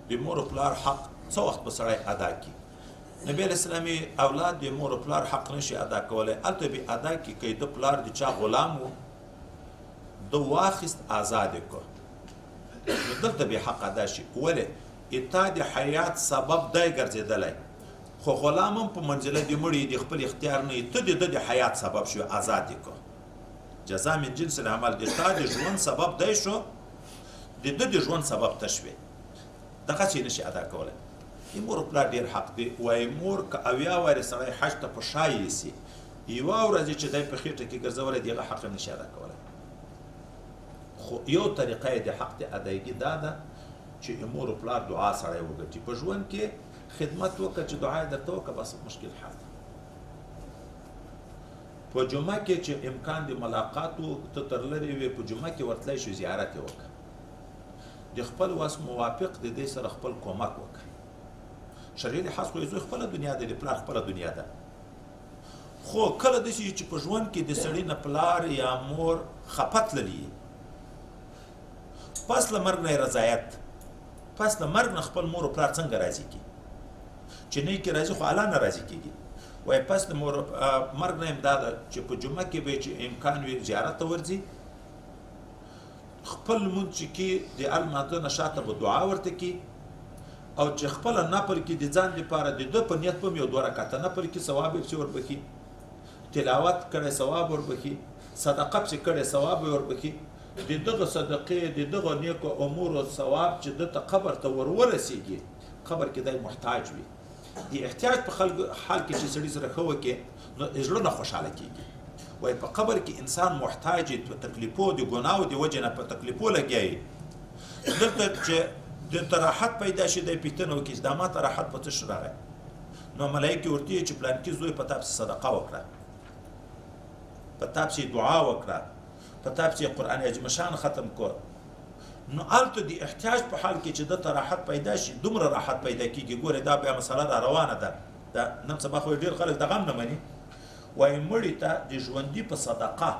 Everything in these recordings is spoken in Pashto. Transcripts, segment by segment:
د مور او پلار حق څه وخت به سړی ادا کړي؟ نبی علیه السلام اولاد د مور او پلار حق نشي ادا کولی، هلته به ادا کړي که د پلار د چا غلام و، ده واخیست ازاد یې کړ، نو دلته به حق ادا شي. ولې؟ اتا د حیات سبب دی ګرځېدلی، خو غلام هم په منزله د مړي د خپل اختیار نه، ته د ده د حیات سبب شو، ازاد یې کړ. جزا من جنس العمل، د تا د ژوند سبب دی شو، د ده د ژوند سبب ته شوې، دغسې یې نشي ادا کولی. د مور او پلار ډېر حق دی. وایي مور که 70 وارې سړی حج ته په شا یېسي، یوه ورځ چې دی په خېټه کې ګرځولی، د هغه حق یې نشي ادا کولی. خو یو طریقه یې د حق د ادایګي دا ده چې مور او پلار دعا سړی وګټي، په ژوند کې خدمت وکړه چې دعا یې درته وکړه، بس مشکل حل دی. په جمعه کې چې امکان د ملاقات و، ته تر لرې وې، په جمعه کې ورتلی شو، زیارت یې وکړه، د خپل وس موافق د دې سره خپل کومک وکړه. شرعي لحاظ خو یې زوی خپله دنیا ده، د پلار خپله دنیا ده، خو کله داسې چې په ژوند کې د سړي نه پلار یا مور خفه تللي، پس له مرګ نه یې رضایت، پس له مرګ نه خپل مور او پلار څنګه راضي کړي؟ چې نه کې راضي خو الله نه راضي کېږي. وایي پس د مور مرګ نه هم دا ده چې په جمعه کې به چې امکان وي زیارت ته ورځي، خپل لمونځ چې کې د المانځه نه شاته به دعا ورته کړي، او چې خپله نفل کې د ځان دپاره د ده په نیت به هم یو دوه رکعته نفل کې ثواب یې پسې وربښي، تلاوت کړی ثواب وربښي، صدقه پسې کړی ثواب یې وربښي. د دغه صدقې د دغه نیکو امورو ثواب چې ده ته قبر ته ور ورسېږي، قبر کې دی محتاج وي. د احتیاج په حال کې چې سړي سره ښه وکړي نو زړه نه خوشحاله کېږي. وایي په قبر کې انسان محتاج وي، په تکلیفو د ګناو د وجې نه په تکلیفو لګیا وي. دلته چې د ته راحت پیدا شي، دی پوښتنه وکړي چې دا ما ته راحت په څه شي راغی؟ نو ملایکې ورته وایي چې پلانکي زوی په تا پسې صدقه وکړه، په تا پسې دعا وکړه، په تا پسې قرآن عظیم شان ختم کړ. نو هلته د احتیاج په حال کې چې ده ته راحت پیدا شي، دومره راحت پیدا کېږي. ګورې دا بیا مسله را روانه ده، دا نن سبا خو ډېر خلک د غم نه مني. وایي مړي ته د ژوندي په صدقه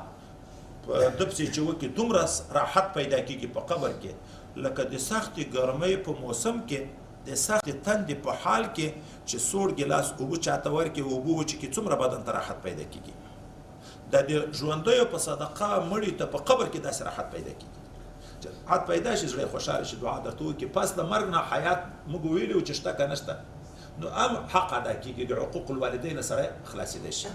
ده پسې چې وکړي دومره راحت پیدا کېږي په قبر کې، لکه د سختې ګرمۍ په موسم کې د سختې تندې په حال کې چې سوړ ګیلاس اوبه چاته ورکړي، اوبه وچکي، څومره بدن ته راحت پیدا کېږي. د دې ژوندیو په صدقه مړي ته په قبر کې داسې راحت پیدا کېږي. چې راحت پیدا شي، زړه یې خوشحاله شي، دعا درته وکړي. پس له مرګ نه حیات موږ ویلي وو چې شته که نشته، نو هم حق ادا کېږي، د عقوق الوالدین سره خلاصېدی شي.